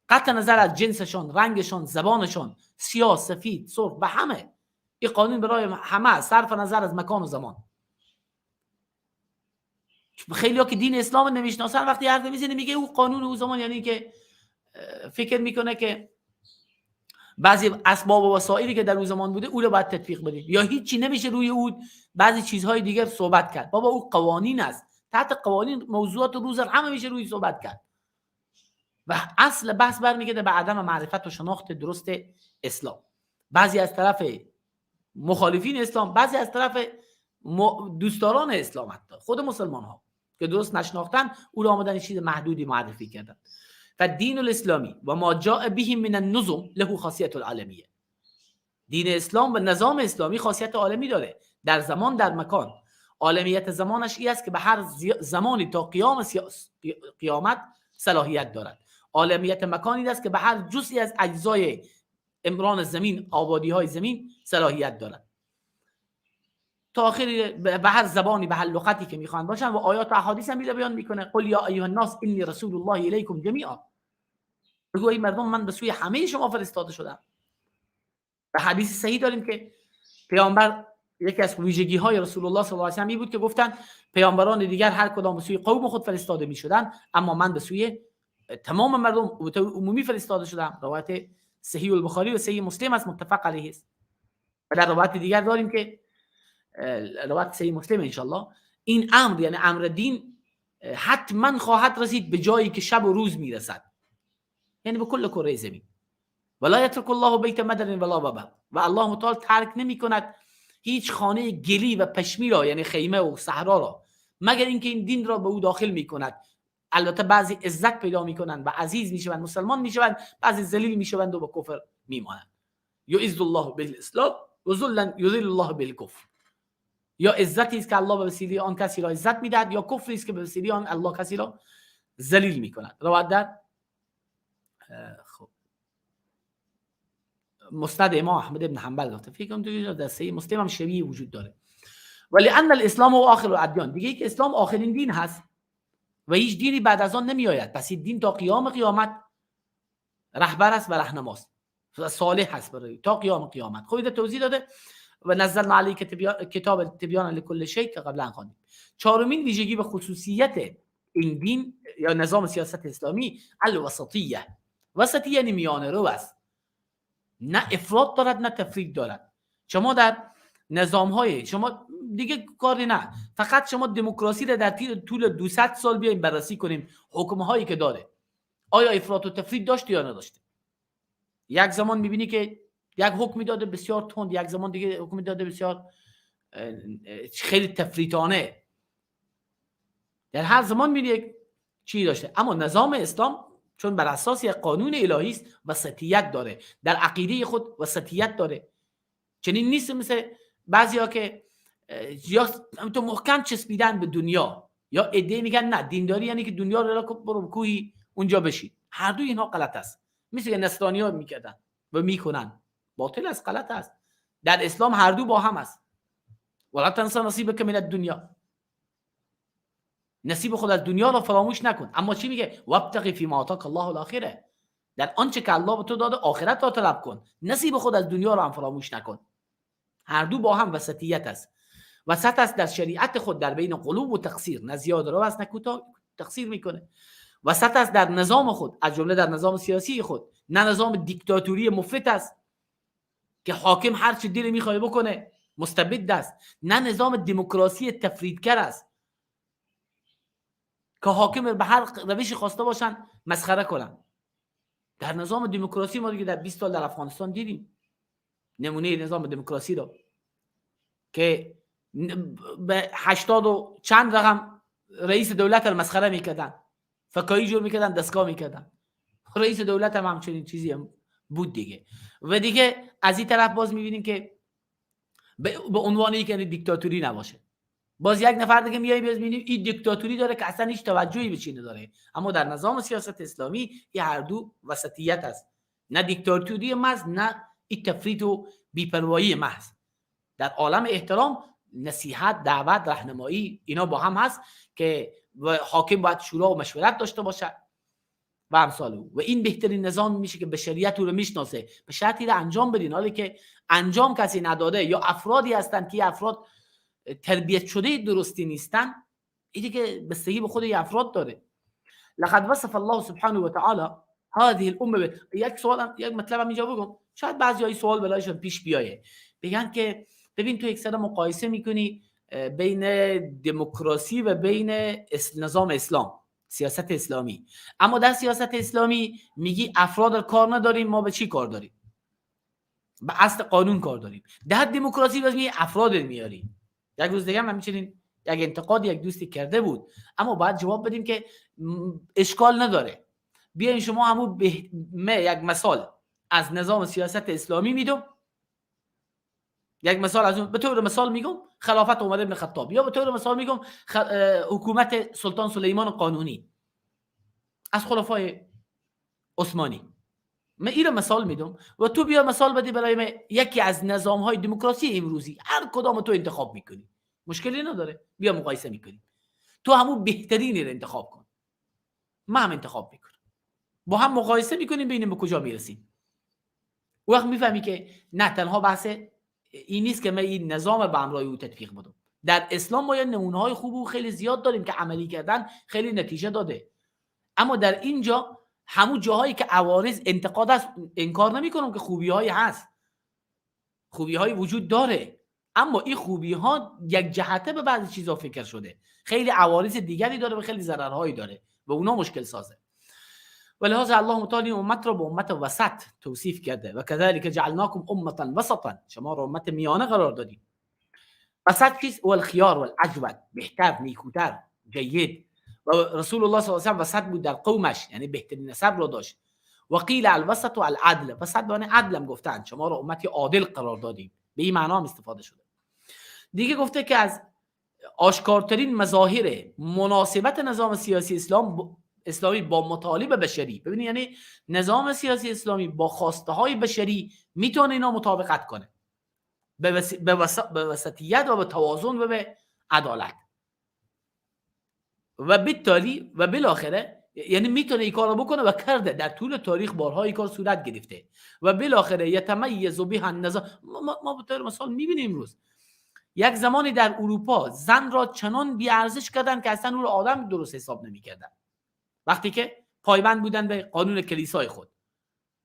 قطع نظر از جنسشان، رنگشان، زبانشان، سیاه، سفید، سرخ، به همه. این قانون برای همه، صرف نظر از مکان و زمان. خیلی ها که دین اسلام نمیشناسن وقتی حرف میزنه میگه او قانون او زمان، یعنی که فکر میکنه که بعضی اسباب و وسایلی که در اون زمان بوده او رو باید تطبیق بدیم یا هیچی نمیشه روی او بعضی چیزهای دیگر صحبت کرد. بابا او قوانین است، تحت قوانین موضوعات روز همه میشه روی صحبت کرد. و اصل بحث برمیگرده به عدم معرفت و شناخت درست اسلام. بعضی از طرف مخالفین اسلام، بعضی از طرف دوستداران اسلام، حتی خود مسلمان ها که درست نشناختن او را آمدن چیز محدودی معرفی کردن. و دین الاسلامی و ما جاء به من النظم له خاصیت العالمیه. دین اسلام و نظام اسلامی خاصیت عالمی داره، در زمان، در مکان. عالمیت زمانش ای است که به هر زمانی تا قیامت صلاحیت دارد. عالمیت مکانی است که به هر جزئی از اجزای عمران زمین، آبادی های زمین صلاحیت دارد. تا آخر به هر زبانی، به هر لغتی که میخوان باشن. و آیات و احادیث هم بیان میکنه. قل یا ایها الناس انی رسول الله الیکم جمیعا، بگو ای مردم من به سوی همه شما فرستاده شدم. و حدیث صحیح داریم که پیامبر، یکی از ویژگی های رسول الله صلی الله علیه و آله بود که گفتن پیامبران دیگر هر کدام به سوی قوم خود فرستاده میشدن، اما من به سوی تمام مردم به طور عمومی فرستاده شدم. روایت صحیح البخاری و صحیح مسلم است، متفق علیه است. و در روایت دیگر داریم که روایت صحیح مسلم ان شاء الله، این امر یعنی امر دین حتما خواهد رسید به جایی که شب و روز میرسد، یعنی به کل کره زمین. ولا یترک الله بیت مدر ولا وبر، و الله متعال ترک نمی کند هیچ خانه گلی و پشمی را، یعنی خیمه و صحرا را، مگر اینکه این دین را به او داخل می کند. البته بعضی عزت پیدا میکنند و عزیز میشوند، مسلمان میشوند، بعضی ذلیل میشوند و به کفر میمانند. یعز الله بالاسلام و ذلا یذل الله بالکفر. یا عزتی است که الله به وسیله آن کسی را عزت میدهد، یا کفری است که به وسیله آن الله کسی را ذلیل میکند. روایت در خب مسند امام احمد بن حنبل گفته، فکر کنم تو در صحیح مسلم هم شبیه وجود داره. ولی ان الاسلام هو آخر الادیان، دیگه که اسلام آخرین دین هست و هیچ دینی بعد از آن نمی آید. پس این دین تا قیام قیامت رهبر است و رهنماست و صالح هست برای تا قیام قیامت. خب اینو توضیح داده. و نزلنا علیک کتاب تبیان لکل شیء که قبلا خواندیم. چهارمین ویژگی و خصوصیت این دین یا نظام سیاست اسلامی الوسطیه. وسطیه یعنی میانه رو است، نه افراط دارد نه تفریط دارد. شما در نظام های شما دیگه کاری نه، فقط شما دموکراسی را در طول 200 سال بیایم بررسی کنیم حکم هایی که داره، آیا افراط و تفریط داشته یا نداشته. یک زمان میبینی که یک حکمی داده بسیار تند، یک زمان دیگه حکمی داده بسیار خیلی تفریطانه. در هر زمان میبینی یک چیزی داشته. اما نظام اسلام چون بر اساس یک قانون الهی است وسطیت داره، در عقیده خود وسطیت داره. چنین نیست مثل بعضیا که یا تو محکم چسبیدن به دنیا، یا عده میگن نه دینداری یعنی که دنیا رو برو کوهی اونجا بشین. هر دوی اینها غلط است. مثل که نصرانی‌ها میکردن و میکنن، باطل است، غلط است. در اسلام هر دو با هم است. ولا تنس نصیبک من الدنیا، نصیب خود از دنیا را فراموش نکن. اما چی میگه؟ وابتغ فیما آتاک الله الاخره، در آنچه که الله به تو داده آخرت را طلب کن، نصیب خود از دنیا را هم فراموش نکن. هر دو با هم وسطیت است. وسط است در شریعت خود، در بین قلوب و تقصیر، نه زیاد رو است نه کوتاه تقصیر میکنه. وسط است در نظام خود، از جمله در نظام سیاسی خود، نه نظام دیکتاتوری مفرط است که حاکم هر چی دل میخواد بکنه، مستبد است، نه نظام دموکراسی تفریطگر است که حاکم به هر روشی خواسته باشن مسخره کنن. در نظام دموکراسی ما دیگه در 20 سال در افغانستان دیدیم نمونه نظام دموکراسی رو که به 80 و چند رقم رئیس دولت رو مسخره میکردن، فکایی جور میکردن، دستگاه میکردن. رئیس دولت هم همچنین چیزی هم بود دیگه. و دیگه از این طرف باز میبینیم که به عنوان یک دیکتاتوری نباشه، باز یک نفر دیگه میای باز میبینیم این دیکتاتوری داره که اصلا هیچ توجهی به چی نداره. اما در نظام سیاست اسلامی این هر دو وسطیت است، نه دیکتاتوری محض، نه این تفریط و بی‌پروایی محض. در عالم احترام، نصیحت، دعوت، راهنمایی اینا با هم هست که حاکم باید شورا و مشورت داشته باشه و امثال او. و این بهترین نظام میشه که بشریت او رو میشناسه، به شرطی رو انجام بدین. حالی که انجام کسی نداده یا افرادی هستن که افراد تربیت شده درستی نیستن، این دیگه بستگی به خود افراد داره. لقد وصف الله سبحانه و تعالی هذه الامه. یک سوال، یک مطلب هم اینجا بگم، شاید بعضی سوال برایشون پیش بیایه، بگن که ببین تو یک سر مقایسه میکنی بین دموکراسی و بین نظام اسلام، سیاست اسلامی، اما در سیاست اسلامی میگی افراد رو کار نداریم، ما به چی کار داریم؟ به اصل قانون کار داریم. در دموکراسی باز میگی افراد میاری. یک روز دیگه هم همچنین یک انتقاد یک دوستی کرده بود، اما باید جواب بدیم که اشکال نداره. بیاین شما همون یک مثال از نظام سیاست اسلامی میدم، یک مثال از اون به طور مثال میگم خلافت عمر بن خطاب، یا به طور مثال میگم حکومت سلطان سلیمان قانونی از خلفای عثمانی. من اینو مثال میدم و تو بیا مثال بدی برای من یکی از نظام های دموکراسی امروزی، هر کدام تو انتخاب میکنی، مشکلی نداره، بیا مقایسه میکنی. تو همون بهترینی رو انتخاب کن، من هم انتخاب میکنم، با هم مقایسه میکنیم ببینیم به کجا میرسیم. وقت میفهمی که نه تنها بحث این نیست که من این نظام به همراه او تطبیق بدم. در اسلام ما یه نمونه‌های خوب و خیلی زیاد داریم که عملی کردن خیلی نتیجه داده، اما در اینجا همون جاهایی که عوارض انتقاد است، انکار نمی‌کنم که خوبی‌هایی هست، خوبی‌هایی وجود داره، اما این خوبی‌ها یک جهته به بعضی چیزا فکر شده، خیلی عوارض دیگری داره و خیلی ضررهایی داره و اونا مشکل سازه. ولهذا الله متعالی امت را به امت وسط توصیف کرده و کذالک جعلناکم امه وسطا، شما را امت میانه قرار دادیم. وسط چیست؟ هو الخیار والعجود، بهتر، نیکوتر، جید. و رسول الله صلی الله علیه و وسط بود در قومش، یعنی بهترین نسب را داشت. و قیل الوسط العدل، وسط به معنی عدل هم گفتن، شما را امت عادل قرار دادیم، به این معنا هم استفاده شده. دیگه گفته که از آشکارترین مظاهر مناسبت نظام سیاسی اسلامی با مطالب بشری، ببینید یعنی نظام سیاسی اسلامی با خواسته های بشری میتونه اینا مطابقت کنه به وسطیت و به توازن و به عدالت و بالتالی و بالاخره یعنی میتونه این کارو بکنه و کرده، در طول تاریخ بارها این کار صورت گرفته و بالاخره یتمیز بها النظام. ما به طور مثال میبینیم امروز یک زمانی در اروپا زن را چنان بی‌ارزش کردن که اصلا او را آدم درست حساب نمی‌کردن وقتی که پایبند بودن به قانون کلیسای خود.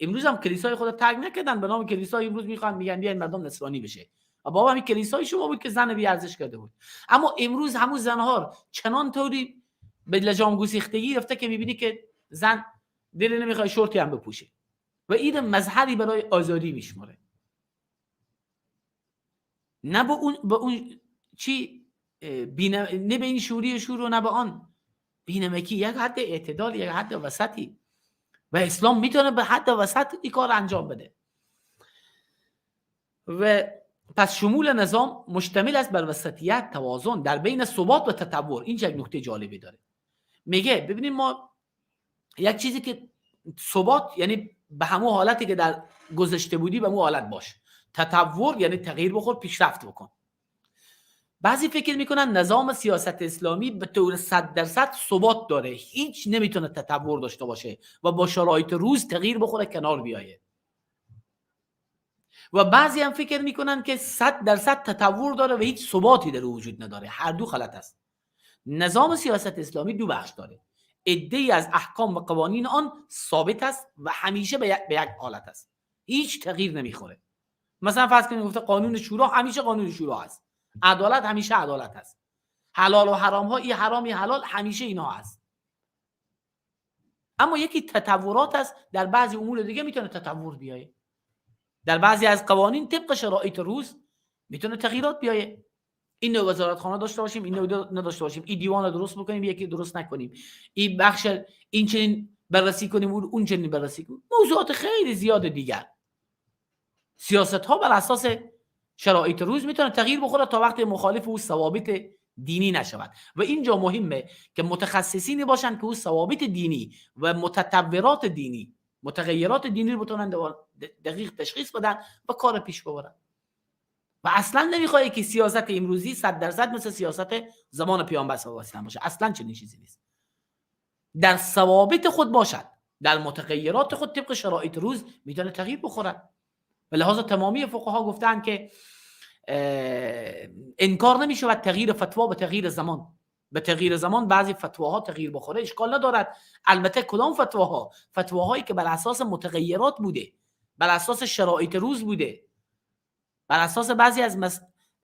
امروز هم کلیسای خود ترک نکردن، به نام کلیسای امروز میخوان میگن بیاین مردم نصرانی بشه. و بابا همین کلیسای شما بود که زن بی‌ارزش کرده بود. اما امروز همون زنها چنان طوری به لجام گسیختگی رفته که میبینی که زن دل نمیخواد شورتی هم بپوشه و این مظهری برای آزادی میشماره. نه به اون چی نه به این شوری شور و نه به آن بینمکی، یک حد اعتدال، یک حد وسطی. و اسلام میتونه به حد وسط این کار انجام بده. و پس شمول نظام مشتمل است بر وسطیت، توازن در بین ثبات و تطور. این یک نکته جالبی داره. میگه ببینیم ما یک چیزی که ثبات یعنی به همون حالتی که در گذشته بودی به همون حالت باش، تطور یعنی تغییر بخور، پیشرفت بکن. بعضی فکر میکنن نظام سیاست اسلامی به طور 100% ثبات داره، هیچ نمیتونه تطور داشته باشه و با شرایط روز تغییر بخوره، کنار بیایه. و بعضی هم فکر میکنن که 100% تطور داره و هیچ ثباتی در وجود نداره. هر دو غلط است. نظام سیاست اسلامی دو بخش داره. عده‌ای از احکام و قوانین آن ثابت است و همیشه به یک حالت است، هیچ تغییر نمیخوره. مثلا فرض کنید گفته قانون شورا همیشه قانون شورا است، عدالت همیشه عدالت است، حلال و حرام ها ای حرام ای حلال همیشه اینا هست. اما یکی تطورات است، در بعضی امور دیگه میتونه تطور بیایه، در بعضی از قوانین طبق شرایط روز میتونه تغییرات بیایه. این نوع وزارتخانه داشته باشیم، این نوع نداشته باشیم، این دیوان رو درست بکنیم، یکی درست نکنیم، این بخش این چنین بررسی کنیم، اون چنین بررسی کنیم، موضوعات خیلی زیاد دیگر. سیاست ها بر اساس شرایط روز میتونه تغییر بخوره تا وقتی مخالف او ثوابت دینی نشود. و اینجا مهمه که متخصصینی باشن که او ثوابت دینی و متطورات دینی، متغیرات دینی رو بتونن دقیق تشخیص بدن و کار پیش ببرن. و اصلا نمیخواد که سیاست امروزی 100% مثل سیاست زمان پیامبر صلی الله علیه و سلم باشه، اصلا چنین چیزی نیست. در ثوابت خود باشد، در متغیرات خود طبق شرایط روز میتونه تغییر بخوره. و لحاظ تمامی فقها گفتن که انکار نمیشود تغییر فتوا به تغییر زمان. به تغییر زمان بعضی فتواها تغییر بخوره اشکال ندارد. البته کدام فتواها؟ فتواهایی که بر اساس متغیرات بوده، بر اساس شرایط روز بوده، بر اساس بعضی از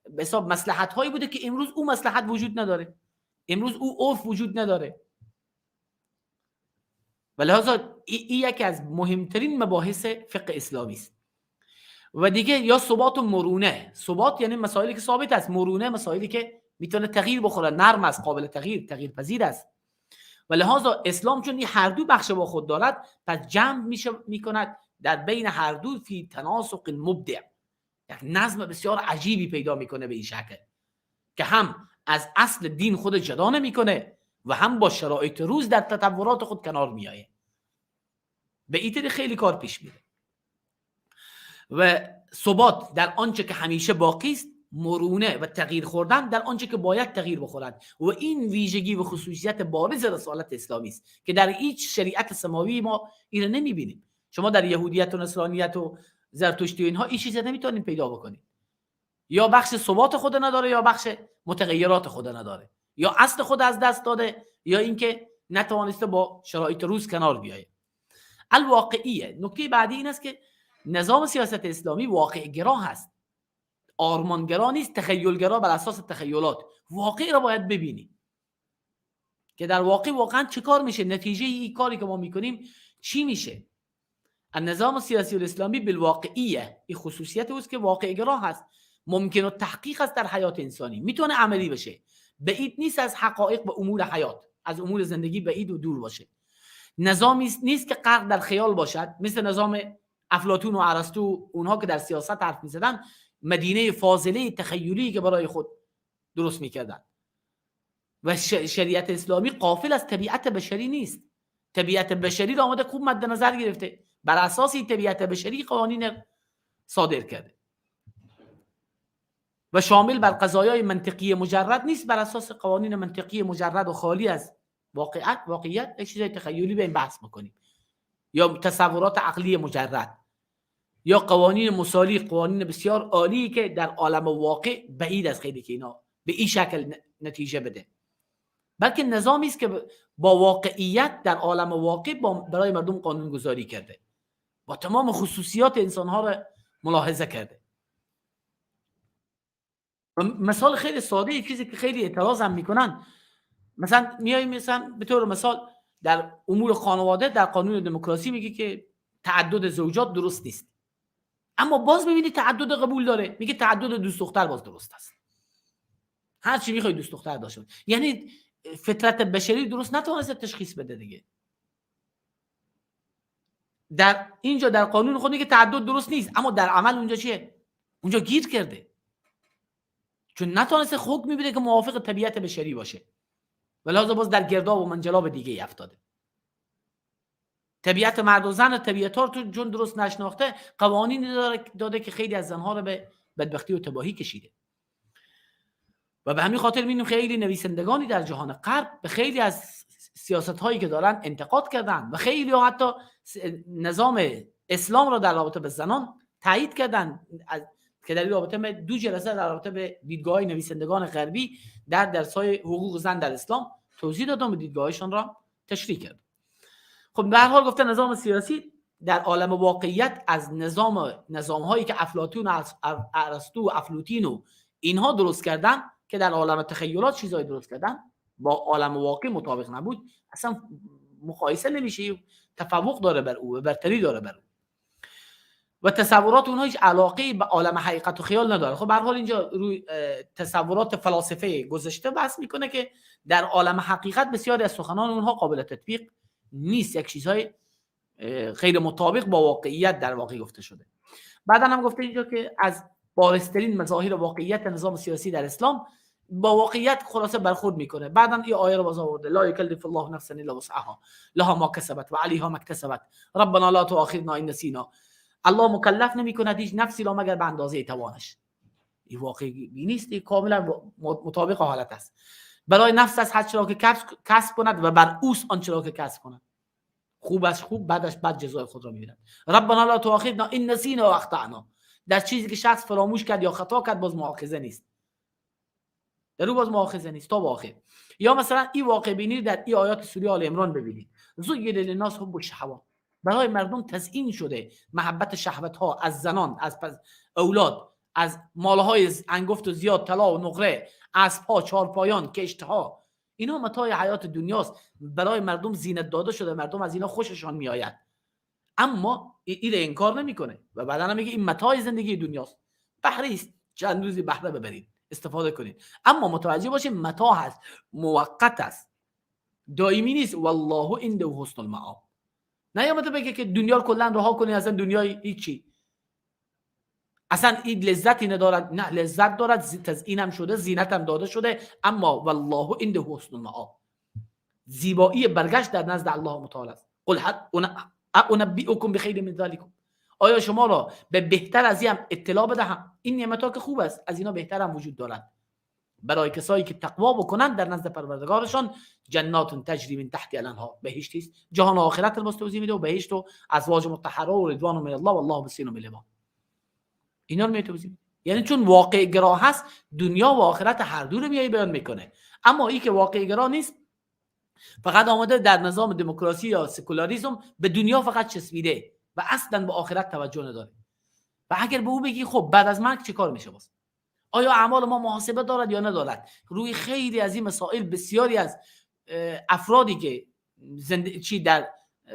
به حساب مصلحت هایی بوده که امروز او مصلحت وجود نداره، امروز او عرف وجود نداره. و لحاظا این یکی از مهمترین مباحث فقه اسلامی است. و دیگه یا ثبات و مرونه. ثبات یعنی مسائلی که ثابت است، مرونه مسائلی که میتونه تغییر بخوره، نرم است، قابل تغییر، تغییر پذیر است. و لحاظا اسلام چون این هر دو بخش با خود دارد، پس جمع میشه میکند در بین هر دو فی تناسق مبدع، یک نظم بسیار عجیبی پیدا میکنه به این شکل که هم از اصل دین خود جدا نمیکنه و هم با شرایط روز در تطورات خود کنار میآید. به این طریق خیلی کار پیش میره. و ثبات در آنچه که همیشه باقی است، مرونه و تغییر خوردن در آنچه که باید تغییر بخورد. و این ویژگی و خصوصیت بارز رسالت اسلامی است که در هیچ شریعت سماوی ما این را نمیبینیم. شما در یهودیت و نصرانیت و زرتشتی و اینها این چیز نمیتونید پیدا بکنید. یا بخش ثبات خود نداره، یا بخش متغیرات خود نداره، یا اصل خود از دست داده، یا اینکه نتوانسته با شرایط روز کنار بیاید. الواقعیه. نکته بعدی این است که نظام سیاست اسلامی واقع گرا هست، آرمانگرا نیست، تخیلگرا بر اساس تخیلات. واقع را باید ببینیم که در واقع واقعا چه کار میشه، نتیجه این کاری که ما میکنیم چی میشه. النظام سیاسی الاسلامی بالواقعیه، این خصوصیت اوست که واقع گرا هست، ممکن و تحقیق است در حیات انسانی، میتونه عملی بشه، بعید نیست از حقایق و امور حیات، از امور زندگی بعید و دور باشه. نظامی نیست که غرق در خیال باشد، مثل نظام افلاطون و ارسطو، اونها که در سیاست حرف می‌زدن، مدینه فاضله تخیلی که برای خود درست میکردن. و شریعت اسلامی غافل از طبیعت بشری نیست. طبیعت بشری را آمده خوب مد نظر گرفته، بر اساس این طبیعت بشری قوانین صادر کرده و شامل بر قضایای منطقی مجرد نیست. بر اساس قوانین منطقی مجرد و خالی از واقعیت یک چیزای تخیلی به این بحث میکنیم، یا تصورات عقلی مجرد، یا قوانین مثالی، قوانین بسیار عالی که در عالم واقع بعید از خیلی که اینا به این شکل نتیجه بده، بلکه نظامی است که با واقعیت در عالم واقع برای مردم قانون گذاری کرده، با تمام خصوصیات انسانها را ملاحظه کرده. مثال خیلی ساده، چیزی که خیلی اعتراض هم میکنن، مثلا میایم مثلا به طور مثال در امور خانواده در قانون دموکراسی میگه که تعدد زوجات درست نیست، اما باز میبینی تعدد قبول داره، میگه تعدد دوست دختر باز درست است، هر چی میخوای دوست دختر داشته باش. یعنی فطرت بشری درست نتوانسته تشخیص بده دیگه. در اینجا در قانون خود میگه تعدد درست نیست، اما در عمل اونجا چیه؟ اونجا گیر کرده، چون نتوانسته حکم میبینه که موافق طبیعت بشری باشه، ولهذا باز در گرداب و منجلاب دیگه افتاده. طبیعت مرد و زن و طبیعت ها رو چون درست نشناخته، قوانینی داده که خیلی از زنها رو به بدبختی و تباهی کشیده. و به همین خاطر می‌بینیم خیلی نویسندگانی در جهان غرب به خیلی از سیاست هایی که دارن انتقاد کردن و خیلی ها حتی نظام اسلام را در رابطه به زنان تایید کردن، که در این رابطه من 2 جلسه در رابطه به دیدگاه‌های نویسندگان غربی در درس‌های حقوق زن در اسلام توضیح دادم و دیدگاهشان را تشریح کردم. خب به هر حال گفته نظام سیاسی در عالم واقعیت از نظام‌هایی که افلاطون و ارسطو و افلوطین و اینها درست کردن، که در عالم تخیلات چیزایی درست کردن با عالم واقع مطابق نبود، اصلا مقایسه نمیشه، تفوق داره بر او و برتری داره بر او و تصورات اونها هیچ علاقه به عالم حقیقت و خیال نداره. خب به هر حال اینجا روی تصورات فلاسفه گذشته بحث میکنه که در عالم حقیقت بسیاری از سخنان اونها قابل تطبیق نیست، یک چیزهای غیر مطابق با واقعیت در واقع گفته شده. بعدا هم گفته اینجا که از بارزترین مظاهر واقعیت نظام سیاسی در اسلام با واقعیت خلاصه برخورد میکنه. بعدا این آیه رو باز آورده، لا یکلف الله نفسا الا وسعها لها ما کسبت و علیها ما اکتسبت ربنا لا تؤاخذنا ان نسینا. الله مکلف نمیکند هیچ نفسی را مگر به اندازه توانش. این واقعی نیست، این کاملا مطابق حالت است. برای نفس است هر چرا که کسب کند و بر اوست آنچه را که کسب کند. خوبش خوب، بدش بد، جزای خود را میبیند. ربنا لا تؤاخذنا ان نسینا و اخطأنا. در چیزی که شخص فراموش کرد یا خطا کرد باز مؤاخذه نیست، در او باز مؤاخذه نیست تا آخر. یا مثلا این واقع بینی در این آیات سوره آل عمران ببینید، زین للناس حب الشهوات، برای مردم تزیین شده محبت شهوت ها از زنان، از اولاد، از مالهای انگفت و زیاد، طلا و نقره، اسب ها، چارپایان، کشت ها، اینا متاع حیات دنیاست، برای مردم زینت داده شده، مردم از اینا خوششان میآید. اما این انکار نمیکنه و بعدا هم میگه این متاع زندگی دنیاست، بهره است، چند روزی بهره ببرید، استفاده کنید، اما متوجه باشید متاع هست، موقت است، دائمی نیست. والله عنده حسن المآب. نیامده بگه که دنیا رو کلا رها کنید، اصلا دنیای هیچی، اصلا این لذتی ندارد. نه، لذت دارد، تزیین هم شده، زینت هم داده شده، اما والله عنده حسن المآب، زیبایی برگشت در نزد الله متعال است. قل انبئکم بخیر من ذلکم، آیا شما را به بهتر از این هم اطلاع بدهم؟ این نعمت‌ها که خوب است، از اینا بهتر هم وجود دارد برای کسایی که تقوا بکنند در نزد پروردگارشان. جنات تجری من تحت الانهار، بهشتی است، جهان آخرت رو باز توضیح میده و بهشت و ازواج مطهره و رضوان من الله والله بصیر بالعباد. اینا رو می توضیح میده. یعنی چون واقع گرا هست، دنیا و آخرت هر دو رو میای بیان میکنه. اما این که واقع گرا نیست، فقط آمده در نظام دموکراسی یا سکولاریسم به دنیا فقط چسبیده و اصلا به آخرت توجه نداره. و اگر به او بگی خب بعد از مرگ چه کار میشه باز، آیا اعمال ما محاسبه دارد یا ندارد، روی خیلی از این مسائل بسیاری از افرادی که چی در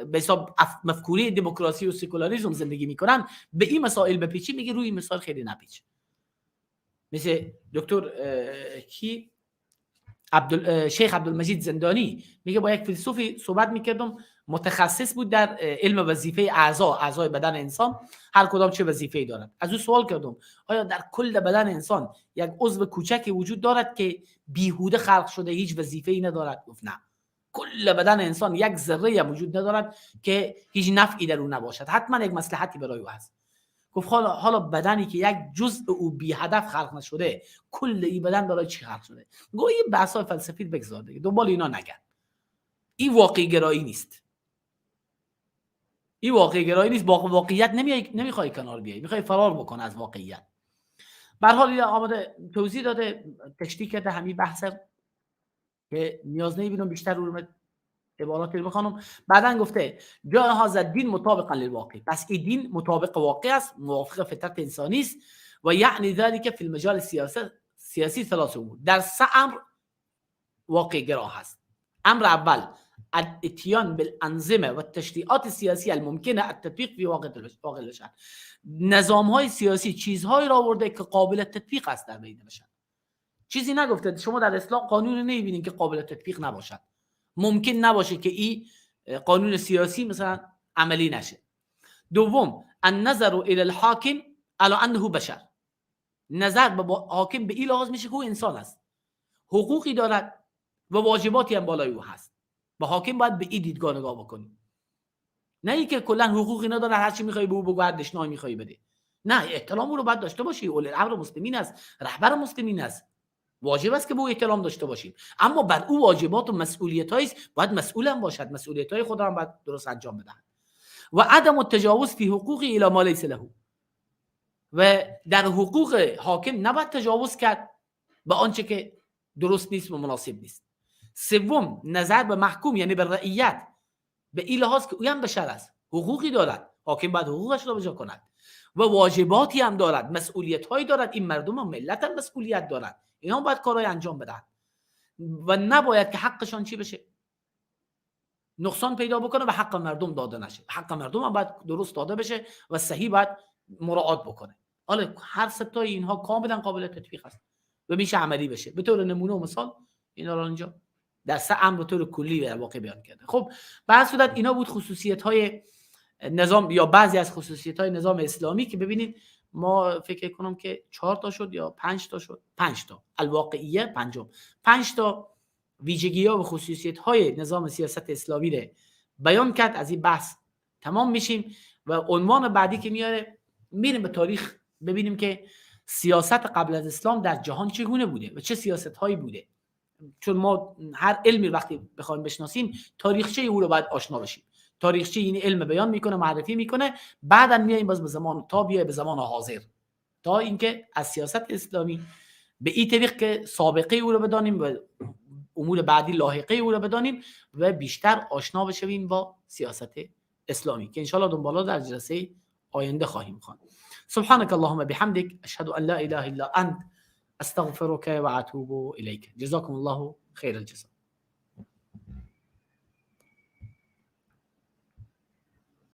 به حساب مفکوره دموکراسی و سکولاریسم زندگی میکنن به این مسائل بپیچی، میگه روی این مسائل خیلی نپیچ. مثل دکتر کی شیخ عبدالمجید زندانی میگه با یک فیلسوفی صحبت میکردم، متخصص بود در علم وظیفه اعضای بدن انسان، هر کدام چه وظیفه‌ای دارد. از او سوال کردم آیا در کل بدن انسان یک عضو کوچکی وجود دارد که بیهوده خلق شده، هیچ وظیفه‌ای ندارد؟ گفت نه، کل بدن انسان یک ذره وجود ندارد که هیچ نفعی در او نباشد، حتما یک مصلحتی برای او هست. گفت حالا بدنی که یک جزء او بی هدف خلق نشده، کل این بدن برای چی خلق شده؟ گفت این بحث‌های فلسفی بگذار دیگه، دنبال اینا نگرد، این واقع گرایی نیست، این واقع گرایی نیست، با واقعیت نمیخوای کنار بیای، میخوای فرار بکنه از واقعیت. به هر حال آماده توضیح داده، تشریح کرده همین بحث که نیاز نمیبینم بیشتر رو عبارات رو بخوانم. بعدن گفته جاء هذا الدین مطابقا للواقع، پس این دین مطابق واقع است، موافق فطرت انسانی است. و یعنی ذلك فی المجال سیاسی ثلاث امور، در سه امر واقع گرا هست. امر اول الاتیان بالانظمه و التشریعات السیاسی الممکنه التطبیق فی واقع البشر، نظام های سیاسی چیزهایی را آورده که قابل تطبیق است در بین بشر. چیزی نگفته شما در اسلام قانون نمیبینید که قابل تطبیق نباشد، ممکن نباشه که این قانون سیاسی مثلا عملی نشه. دوم النظر الى الحاکم على انه بشر، نظر به حاکم به این لحاظ میشه که او انسان است، حقوقی دارد و واجباتی هم بالای او هست. به حاکم باید به این دیدگاه نگاه بکنیم، نه اینکه کلا حقوقی نداره هر چی میخوای به او بگو، هر دشنامی میخوای بده. نه، احترام او رو باید داشته باشی، اولی الامر مسلمین است، رهبر مسلمین است، واجب است که به او احترام داشته باشیم، اما بر او واجبات و مسئولیت‌هایی است، باید مسئول هم باشد، مسئولیت‌های خود را هم باید درست انجام بدهد. و عدم التجاوز فی حقوق الی ما لیس له، و در حقوق حاکم نباید تجاوز کرد به آنچه که درست نیست و مناسب نیست. سوم نظر به محکوم یعنی به رعیت، به این لحاظ که او هم بشر است، حقوقی دارد، حاکم باید حقوقش را بجا کند و واجباتی هم دارد، مسئولیت‌هایی دارد. این مردم و ملت هم مسئولیت دارد، اینا باید کارهای انجام بدن و نباید که حقشان چی بشه، نقصان پیدا بکنه و حق مردم داده نشه. حق مردم هم باید درست داده بشه و صحیح باید مراعات بکنه. حالا هر سه تا اینها کاملا قابل تطبیق است و میشه عملی بشه. به طور نمونه و مثال اینا رو اینجا در سه امر به طور کلی در واقع بیان کرده. خب به هر صورت اینا بود خصوصیت های نظام یا بعضی از خصوصیت های نظام اسلامی که ببینید ما فکر کنم که 4 تا شد یا 5 تا شد، 5 تا الواقعیه، پنجم، 5 تا ویژگی ها و خصوصیت های نظام سیاست اسلامی رو بیان کرد. از این بحث تمام میشیم و عنوان بعدی که میاره میریم به تاریخ ببینیم که سیاست قبل از اسلام در جهان چگونه بوده و چه سیاست هایی بوده. چون ما هر علمی وقتی بخوایم بشناسیم تاریخچه او رو باید آشنا بشیم. تاریخچه این علم بیان میکنه، معرفی میکنه، بعدم میایم باز به زمان تا بیای به زمان حاضر، تا اینکه از سیاست اسلامی به این طریق که سابقه او رو بدانیم و امور بعدی لاحقه او رو بدانیم و بیشتر آشنا بشویم با سیاست اسلامی که انشالله دنبالا در جلسه آینده خواهیم خواند. سبحانك اللهم بحمدك اشهد ان لا اله الا انت استغفرك واتوب اليك. جزاكم الله خير الجزاء.